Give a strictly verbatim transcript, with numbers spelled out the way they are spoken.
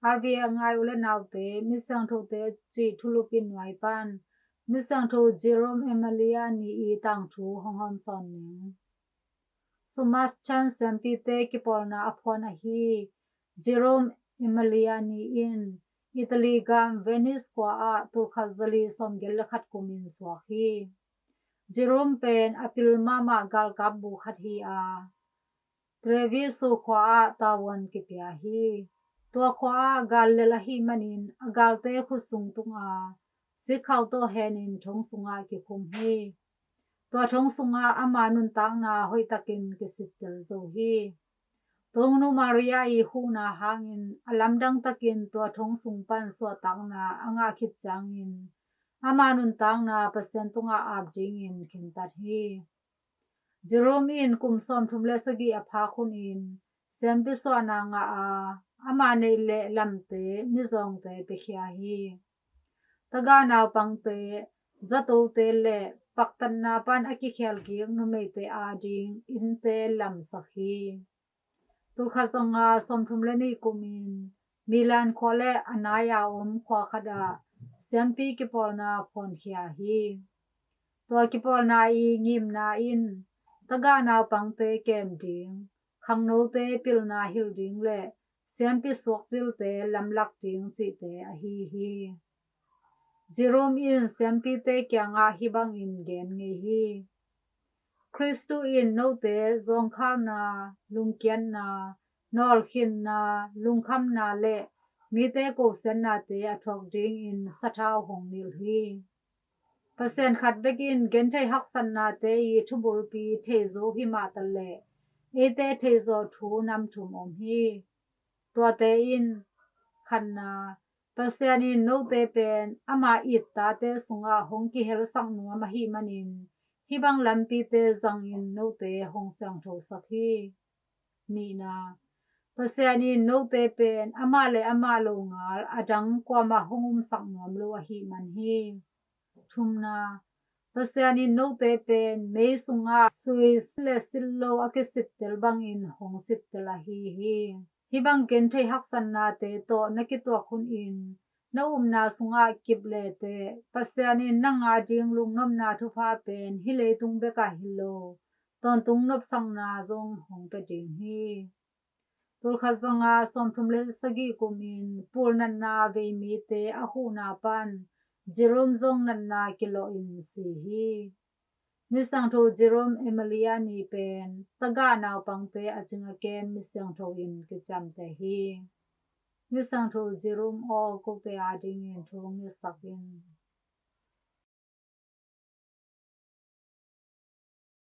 R V A ngai u le naute, Misiangthote cih thulup in nuai pan Misiangtho Jerome Emiliani i tangthu hong hawmsawn ning. Sumach Chan siampite kipawlna a phuan ahi Jerome Emiliani in Italy gam Venice khua ah tulkhat zali sawmgiat le khat kumin suak hi. Jerome pen a pil mahmah galkap bu khat hi a, Treviso khua ah tavuan kipia hi. Tua khua ah gal lel ahih manin a galte khut sung tung a, sikkhau tawh henin thong sungah kikhum hi. Tua thong sungah ama nuntakna hoihtakin kisittel zo hi. Tongnu Maria i huhna hangin a lamdang takin tua thong sung pan suahtakna a ngah khit ciangin ama nuntakna Pasian tungah ap dingin khentat hi. Jerome in kum sawmthum le sagih a phak hunin siampi suahna ngah a, ama neih le lamte mizawngte piakhia hi. Tagah naupangte, zatote le paktatna pan a kikhelkik numeite ading innte lamsak hi. Tulkhat zanga sawmthum le nih kumin Milan khua le a nai a om khua khat ah siampi kipawlna phuankhia hi. Tua kipawlna i ngimna in tagah naupangte kem ding, khangnote pilna hilh ding le siampi suakcilte lamlak ding cihte ahi hi. Jerome in siampite kiangah hih bangin gen ngei hi. Khristu in note zawngkhalna, lungkiatna, nawlkhinna, lungkhamna le mite kosiatnate a thuak dingin sathau hong nilh hi. Pasian khat bek in genthei haksatnate i thubulpi theizo hi mah taleh eite theizawh thu nam thum om hi. Tuate in, khatna, Pasian in note pen ama it tate sungah hong kihelsak nuam ahih manin hih bang lampite zangin note hong siangthosak hi. Nihna, Pasian in note pen amah le amah longal adang kuamah hong umsak nuam lo ahih man hi. Thumna, Pasian in note pen mei sungah sui le sil lo a kisittel bangin hong sittel ahi hi. Hih bang genthei haksatnate tawh na kituak hunin na upna sungah kip leteh Pasian in nang ading lungnopna thupha pen hih leitung bekah hi lo, tawntung nopsakna zong hong pia ding hi. Tulkhat zanga sawmthum le sagih kumin pulnatna vei mite a huhna pan Jerome zong natna kilawhin si hi. Misiangtho Jerome Emiliani pen tagah naupangte a cing a kem misiangtho in kiciamteh hi. Misiangtho Jerome aw, kote adingin thu hong ngetsak in.